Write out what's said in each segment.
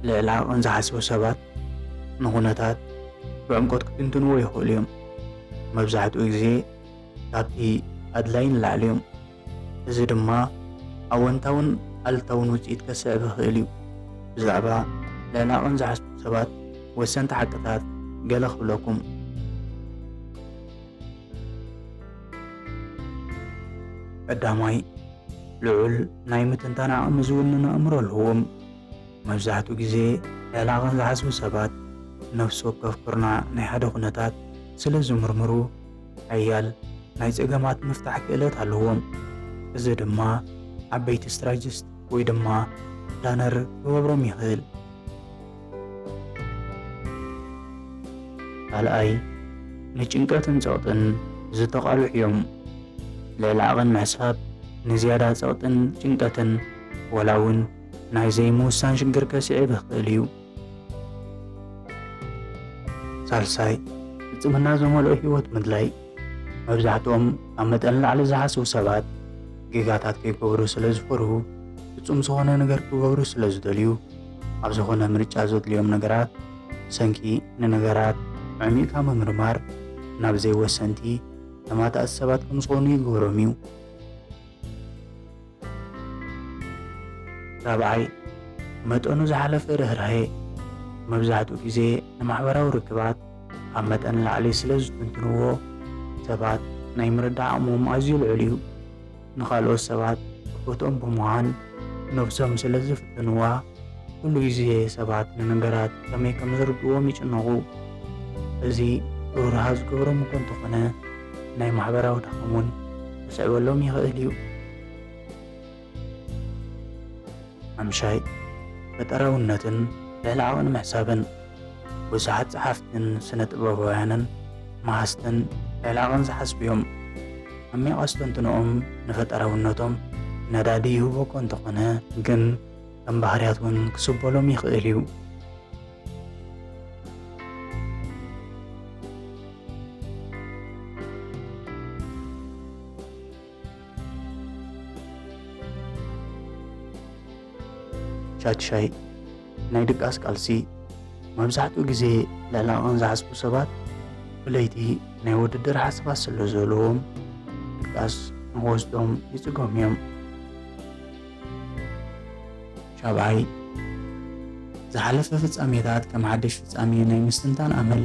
ልዕሊ ዓቐን ዝሓስቡ ሰባት ንኹነታት ብዕምቆት ክትንትንዎ ይኽእሉ እዮም። መብዛሕትኡ ግዜ ካብቲ ኣድላዪ ንላዕሊ እዮም። እዚ ድማ ኣወንታውን ኣሉታውን ውጽኢት ከስዕብ ይኽእል እዩ። ብዛዕባ ልዕሊ ዓቐን ዝሓስቡ ሰባት ወሰንቲ ሓቅታት ገለ ክብለኩም። ቀዳማይ፣ ልዑል ናይ ምትንታን ዓቕሚ ዝውንን ኣእምሮ ኣለዎም። መብዛሕትኡ ግዜ ልዕሊ ዓቐን ዝሓስቡ ሰባት ነፍሲ ወከፍ ኩርናዕ ናይ ሓደ ኩነታት ስለ ዝምርምሩ፣ ሓያል ናይ ጸገማት ምፍታሕ ክእለት ኣለዎም። እዚ ድማ ዓበይቲ ስትራተጂስት ወይ ድማ ፕላነር ክገብሮም ይኽእል። ካልኣይ፣ ንጭንቀትን ጸቕጥን ዝተቓልሑ እዮም። ልዕሊ ዓቐን ምሕሳብ ንዝያዳ ጸቕጥን ጭንቀትን፣ ዋላ እውን ናይ ዘይምውሳን ሽግር ከስዕብ ይኽእል እዩ። ሳልሳይ፣ ፍጽምና ዝመልኦ ህይወት ምድላይ። መብዛሕትኦም ካብ መጠን ንላዕሊ ዝሓስቡ ሰባት ጌጋታት ከይገብሩ ስለ ዝፈርሁ፣ ፍጹም ዝኾነ ነገር ክገብሩ ስለ ዝደልዩ፣ ኣብ ዝኾነ ምርጫ ዘድልዮም ነገራት ብሰንኪ ንነገራት ኣዕሚቕካ ምምርማር ናብ ዘይወሰንቲ ተማታእቲ ሰባት ከም ዝኾኑ ይገብሮም እዩ። ራብዓይ፣ መጠኑ ዝሓለፈ ርህራሄ። መብዛሕትኡ ግዜ ንማሕበራዊ ርክባት ካብ መጠን ንላዕሊ ስለ ዝትንትንዎ፣ ሰባት ናይ ምርዳእ ዓቕሞም ኣዝዩ ልዑል እዩ። ንኻልኦት ሰባት እቶቶም ብምዃን ነብሶም ስለ ዝፍትንዋ፣ ኩሉ ግዜ ሰባት ንነገራት ከመይ ከም ዝርድእዎም ይጭነቑ። እዚ ርህራሀ ዝገብሮም እኮ እንተኾነ፣ ናይ ማሕበራዊ ድኻም እውን ክስዕበሎም ይኽእል እዩ። ሓምሻይ፣ ፈጠራውነትን ልዕሊ ዓቐን ምሕሳብን። ብዙሓት ጸሓፍትን ስነ ጥበባውያንን መሃዝትን ልዕሊ ዓቐን ዝሓስቡ እዮም። ዓሚቕ ኣስተንትኖኦም ንፈጠራውነቶም ነዳዲ ይህቦ እኮ እንተኾነ፣ ግን ከም ባህርያት እውን ክስበሎም ይኽእል እዩ። ሻድሻይ፣ ናይ ድቃስ ቃልሲ። መብዛሕትኡ ግዜ ልዕሊ ዓቐን ዝሓስቡ ሰባት ብለይቲ ናይ ውድድር ሓሳባት ስለ ዘለዎም፣ ድቃስ ንኽወስዶም ይጽገሙ እዮም። ሻብዓይ፣ ዝሓለፈ ፍጻሜታት ከም ሓድሽ ፍጻሜ ናይ ምስትንታን ኣመል።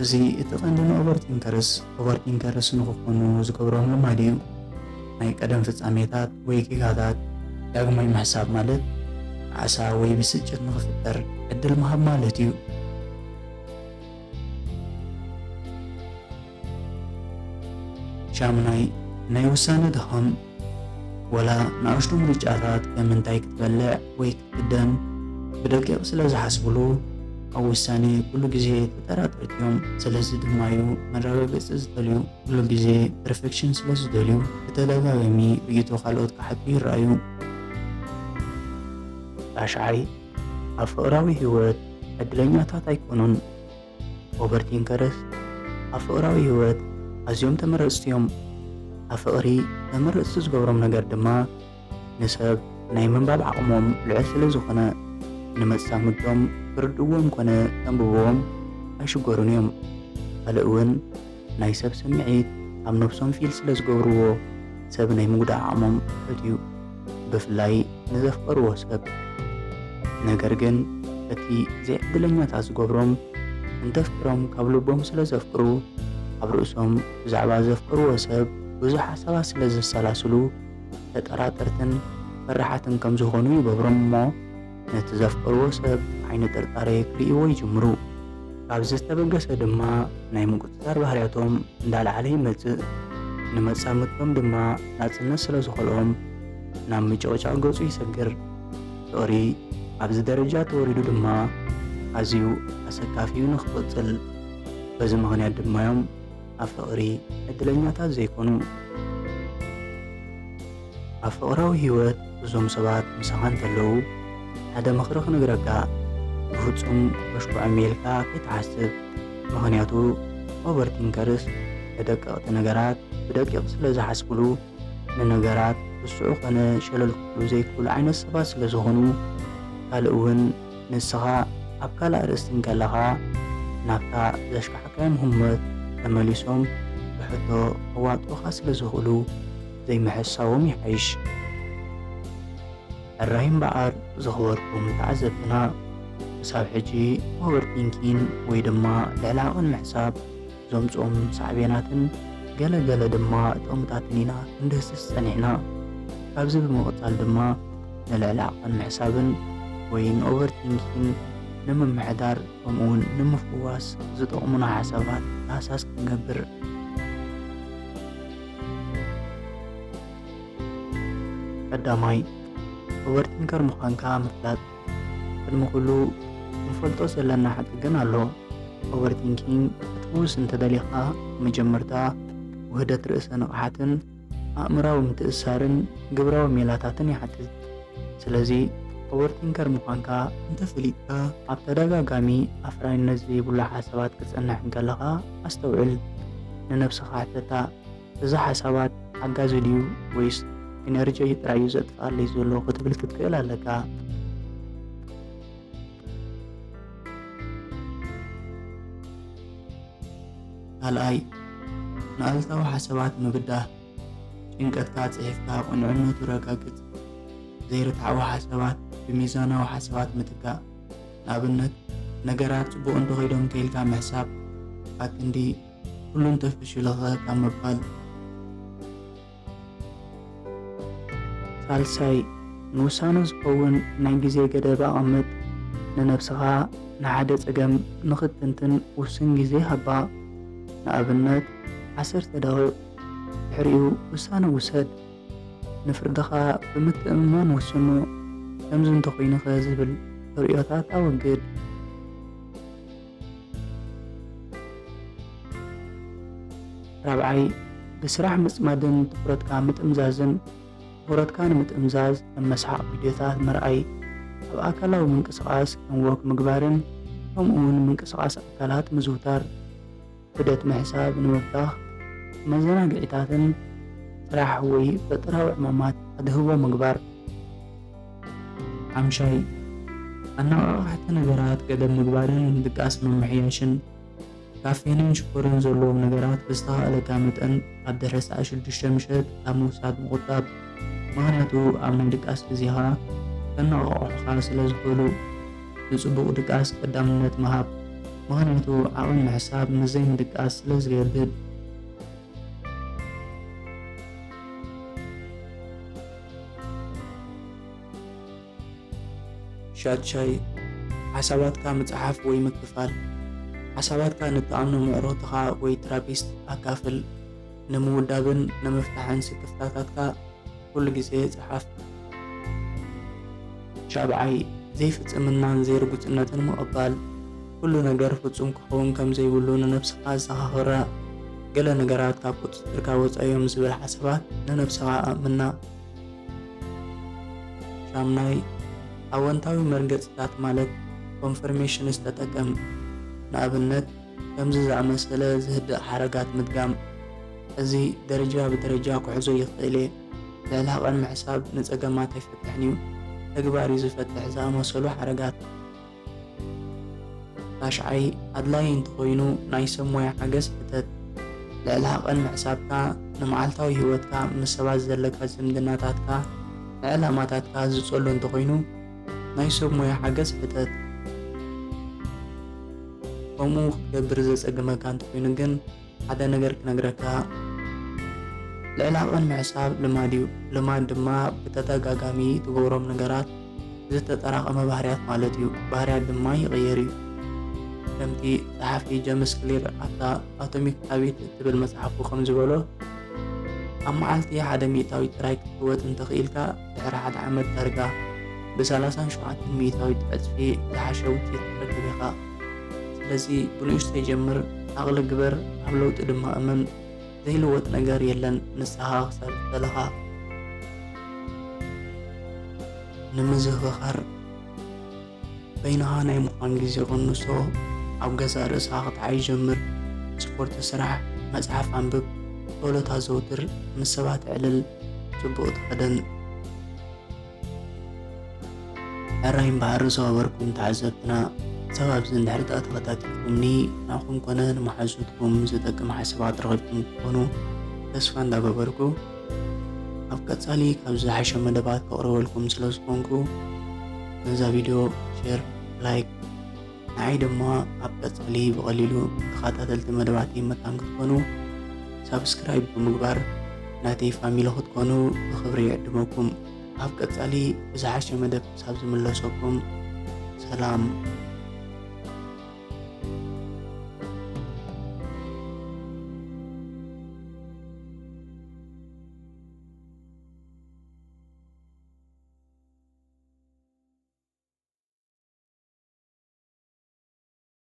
እዚ እቲ ቀንዲ ንኦቨርቲንከርስ ኦቨርቲንከርስ ንኽኾኑ ዝገብሮም ልማድ እዩ። ናይ ቀደም ፍጻሜታት ወይ ጌጋታት ዳግማይ ምሕሳብ ማለት ጣዕሳ ወይ ብስጭት ንኽፍጠር ዕድል ምሃብ ማለት እዩ። ሻሙናይ፣ ናይ ውሳነ ድኻም። ወላ ንኣሽቱ ምርጫታት ከም እንታይ ክትበልዕ ወይ ክትክደን ብደቂቕ ስለ ዝሓስብሉ፣ ኣብ ውሳኔ ኩሉ ግዜ ተጠራጠርቲ እዮም። ስለዚ ድማ እዩ መረጋገጺ ዝደልዩ። ኩሉ ግዜ ፐርፌክሽን ስለ ዝደልዩ፣ ብተደጋጋሚ ርእይቶ ካልኦት ክሓቱ ይረኣዩ። ታሽዓይ፣ ኣብ ፍቕራዊ ህይወት ዕድለኛታት ኣይኮኑን። ኦቨርቲንከርስ ኣብ ፍቕራዊ ህይወት ኣዝዮም ተመረጽቲ እዮም። ኣብ ፍቕሪ ተመረጽቲ ዝገብሮም ነገር ድማ ንሰብ ናይ ምንባብ ዓቕሞም ልዑል ስለ ዝኾነ፣ ንመጻምድቶም ክርድእዎም ኮነ ከንብብዎም ኣይሽገሩን እዮም። ካልእ እውን ናይ ሰብ ስምዒት ኣብ ነብሶም ፊል ስለ ዝገብርዎ፣ ሰብ ናይ ምጉዳእ ዓቕሞም ትሑት እዩ፣ ብፍላይ ንዘፍቀርዎ ሰብ። ነገር ግን፣ እቲ ዘይዕድለኛታት ዝገብሮም፣ እንተፍቅሮም ካብ ልቦም ስለ ዘፍቅሩ፣ ኣብ ርእሶም ብዛዕባ ዘፍቅርዎ ሰብ ብዙሕ ሓሳባት ስለ ዘሰላስሉ፣ ተጠራጠርትን ፈራሓትን ከም ዝኾኑ ይገብሮም እሞ፣ ነቲ ዘፍቅርዎ ሰብ ዓይኒ ጥርጣረ ክርእይዎ ይጅምሩ። ካብ ዝተበገሰ ድማ ናይ ምቁጽጻር ባህርያቶም እንዳለዓለ ይመጽእ። ንመጻምድቶም ድማ ናጽነት ስለ ዝኸልኦም ናብ ምጭቕጫቕ ገጹ ይሰግር። ፍቕሪ ኣብዚ ደረጃ ተወሪዱ ድማ ኣዝዩ ኣሰካፊ እዩ ንኽቕጽል። በዚ ምኽንያት ድማ እዮም ኣብ ፍቕሪ ዕድለኛታት ዘይኮኑ። ኣብ ፍቕራዊ ህይወት እዞም ሰባት ምሳኻ እንተለዉ፣ ሓደ ምኽሪ ክነግረካ፣ ብፍጹም በሽኩዖም ኢልካ ከይትሓስብ። ምኽንያቱ፣ ኦቨርቲንከርስ ንደቀቕቲ ነገራት ብደቂቕ ስለ ዝሓስብሉ፣ ንነገራት ብስዑ ኾነ ሸለል ክብሉ ዘይክእሉ ዓይነት ሰባት ስለ ዝኾኑ፣ ካልእ እውን ንስኻ ኣብ ካልእ ኣርእስቲ እንከለኻ፣ ናብታ ዘሽካዕካዮም ህሞት ተመሊሶም ብሕቶ ከዋጥኡኻ ስለ ዝኽእሉ፣ ዘይምሕሳቦም ይሓይሽ። ሕራይ እምበኣር፣ ዝኸበርኩም ተዓዘብትና፣ ክሳብ ሕጂ ኦቨርቲንኪን ወይ ድማ ልዕሊ ዓቐን ምሕሳብ ዘምጽኦም ሳዕቤናትን ገለ ገለ ድማ ጥቕምታትን ኢና ክንድህስስ ጸኒሕና። ካብዚ ብምቕጻል ድማ ንልዕሊ ዓቐን ምሕሳብን ወይ ንኦቨርቲንኪን ንምምሕዳር ከምኡውን ንምፍዋስ ዝጠቕሙና ሓሳባት ዳህሳስ ክንገብር። ቀዳማይ፣ ኦቨርቲንከር ምዃንካ ምፍላጥ። ቅድሚ ኩሉ፣ ክንፈልጦ ዘለና ሓቂ ግን ኣሎ። ኦቨርቲንኪንግ ክትፍውስ እንተደሊኻ፣ መጀመርታ ውህደት ርእሰ ንቕሓትን ኣእምራዊ ምትእስሳርን ግብራዊ ሜላታትን ይሓትት። ስለዚ፣ ኦቨርቲንከር ምዃንካ እንተፈሊጥካ፣ ኣብ ተደጋጋሚ ኣፍራይነት ዘይብሉ ሓሳባት ክትጸንሕ እንከለኻ ኣስተውዕል። ንነብስኻ ሕተታ፣ እዚ ሓሳባት ሓጋዚ ድዩ ወይስ ኢነርጂይ ጥራይ እዩ ዘጥፍኣለይ ዘሎ ክትብል ክትክእል ኣለካ። ካልኣይ፣ ንኣሉታዊ ሓሳባት ምብዳህ። ጭንቀትካ ጽሒፍካ ቅኑዕነቱ ረጋግጽ። ዘይርትዓዊ ሓሳባት ብሚዛናዊ ሓሳባት ምትካእ። ንኣብነት፣ ነገራት ጽቡቕ እንተኸይዶም ከይልካ ምሕሳብ፣ ኣክንዲ ኩሉ እንተፈሽሉኸ ካብ ምባል። ሳልሳይ፣ ንውሳነ ዝኸውን ናይ ግዜ ገደብ ኣቐምጥ። ንነብስኻ ንሓደ ጸገም ንኽትትንትን ውሱን ግዜ ሃባ። ንኣብነት፣ ዓሰርተ ደቒቕ። ድሕሪኡ ውሳነ ውሰድ። ንፍርድኻ ብምትእምማን ወስኖ። ከምዚ እንተኾይኑኸ ዝብል ተርእዮታት ኣወግድ። ራብዓይ፣ ብስራሕ ምጽማድን ትኹረትካ ምጥምዛዝን። ትኹረትካ ንምጥምዛዝ ከም መስሓቕ ቪድዮታት ምርኣይ፣ ኣብ ኣካላዊ ምንቅስቓስ ከም ወክ ምግባርን ከምኡውን ምንቅስቓስ ኣካላት ምዝውታር። ክብደት ምሕሳብ ንምብታኽ፣ መዘናግዒታትን ስራሕ ወይ ፈጠራዊ ዕማማት ኣድህቦ ምግባር። ሓምሻይ፣ ኣነቓቓሕቲ ነገራት ገደብ ምግባርን ድቃስ ምምሕያሽን። ካፌንን ሽኮርን ዘለዎም ነገራት ብዝተኻእለካ መጠን ኣብ ድሕሪ ሰዓት ሽዱሽተ ምሸት ካብ ምውሳድ ምቑጣብ። ምኽንያቱ ኣብ ናይ ድቃስ ግዜኻ ከነቓቕሑኻ ስለ ዝኽእሉ። ንጽቡቕ ድቃስ ቀዳምነት ምሃብ፣ ምኽንያቱ ዓቐን ምሕሳብ ምስ ዘይምድቃስ ስለ ዝገድድ። ሻድሻይ፣ ሓሳባትካ ምጽሓፍ ወይ ምክፋል። ሓሳባትካ ንትኣምኖ ምዕሩኽትኻ ወይ ትራፒስት ኣካፍል። ንምውዳብን ንምፍታሕን ስክፍታታትካ ኩሉ ግዜ ጽሓፍ። ሻብዓይ፣ ዘይፍጽምናን ዘይርጉጽነትን ምቕባል። ኩሉ ነገር ፍጹም ክኸውን ከም ዘይብሉ ንነብስኻ ኣዘኻኽራ። ገለ ነገራት ካብ ቁጽጽርካ ወጻኢ እዮም ዝብል ሓሳባት ንነብስኻ ኣእምና። ሻምናይ፣ ኣወንታዊ መርገጽታት ማለት ኮንፈርሜሽንስ ተጠቀም። ንኣብነት፣ ከምዚ ዝኣመሰለ ዝህድእ ሓረጋት ምድጋም። እዚ ደረጃ ብደረጃ ክሕዞ ይኽእል እየ። ልዕሊ ዓቐን ምሕሳብ ንጸገማት ኣይፈትሕን እዩ፣ ተግባር እዩ ዝፈትሕ ዝኣመሰሉ ሓረጋት። ታሽዓይ፣ ኣድላዪ እንተኾይኑ ናይ ሰብ ሞያ ሓገዝ ሕተት። ልዕሊ ዓቐን ምሕሳብካ፣ ንመዓልታዊ ህይወትካ፣ ምስ ሰባት ዘለካ ዝምድናታትካ፣ ንዕላማታትካ ዝጸሉ እንተኾይኑ ናይ ሰብ ሞያ ሓገዝ ሕተት። ከምኡ ክትገብር ዘጸግመካ እንተኾይኑ ግን፣ ሓደ ነገር ክነግረካ። ልዕሊ ዓቐን ምሕሳብ ልማድ እዩ። ልማድ ድማ ብተደጋጋሚ ትገብሮም ነገራት ዝተጠራቐመ ባህርያት ማለት እዩ። ባህርያት ድማ ይቕየር እዩ። ከምቲ ጸሓፊ ጀምስ ክሊር ኣብታ ኣቶሚክ ሃቢት እትብል መጽሓፉ ከም ዝበሎ፣ ኣብ መዓልቲ ሓደ ሚእታዊት ጥራይ ክትልወጥ እንተኽኢልካ፣ ድሕሪ ሓደ ዓመት ዳርጋ ብሰላሳን ሸውዓተን ሚእታዊት ዕጽፊ ዝሓሸ ውጽኢት ክትረክብ ኢኻ። ስለዚ ብንእሽቶ ጀምር፣ ዓቕሊ ግበር፣ ኣብ ለውጢ ድማ እመን። ዘይልወጥ ነገር የለን ንስኻ ክሳብ ዝደለኻ። ንምዝኽኻር፣ በይንኻ ናይ ምዃን ግዜ ቀንሶ፣ ኣብ ገዛእ ርእስኻ ክትዓዪ ጀምር፣ ስፖርት ስራሕ፣ መጽሓፍ ኣንብብ፣ ጸሎት ኣዘውትር፣ ምስ ሰባት ዕልል፣ ጽቡቕ ተኸደን። ሕራይ እምበኣር ዝኸበርኩም ተዓዘብትና፣ ክሳብ ኣብዚ እንድሕር ደኣ ተኸታቲልኩምኒ፣ ንዓኹም ኮነ ንመሓዙትኩም ዝጠቅም ሓሳባት ረኺብኩም ክትኮኑ ተስፋ እንዳገበርኩ፣ ኣብ ቀጻሊ ካብ ዝሓሸ መደባት ከቕርበልኩም ስለ ዝኾንኩ፣ ነዛ ቪድዮ ሼር፣ ላይክ፣ ንዓይ ድማ ኣብ ቀጻሊ ብቐሊሉ ተኸታተልቲ መደባተይ መታን ክትኮኑ፣ ሳብስክራይብ ብምግባር ናተይ ፋሚሊ ክትኮኑ ብኽብሪ ይዕድመኩም። ኣብ ቀጻሊ ብዝሓሸ መደብ ክሳብ ዝምለሰኩም፣ ሰላም።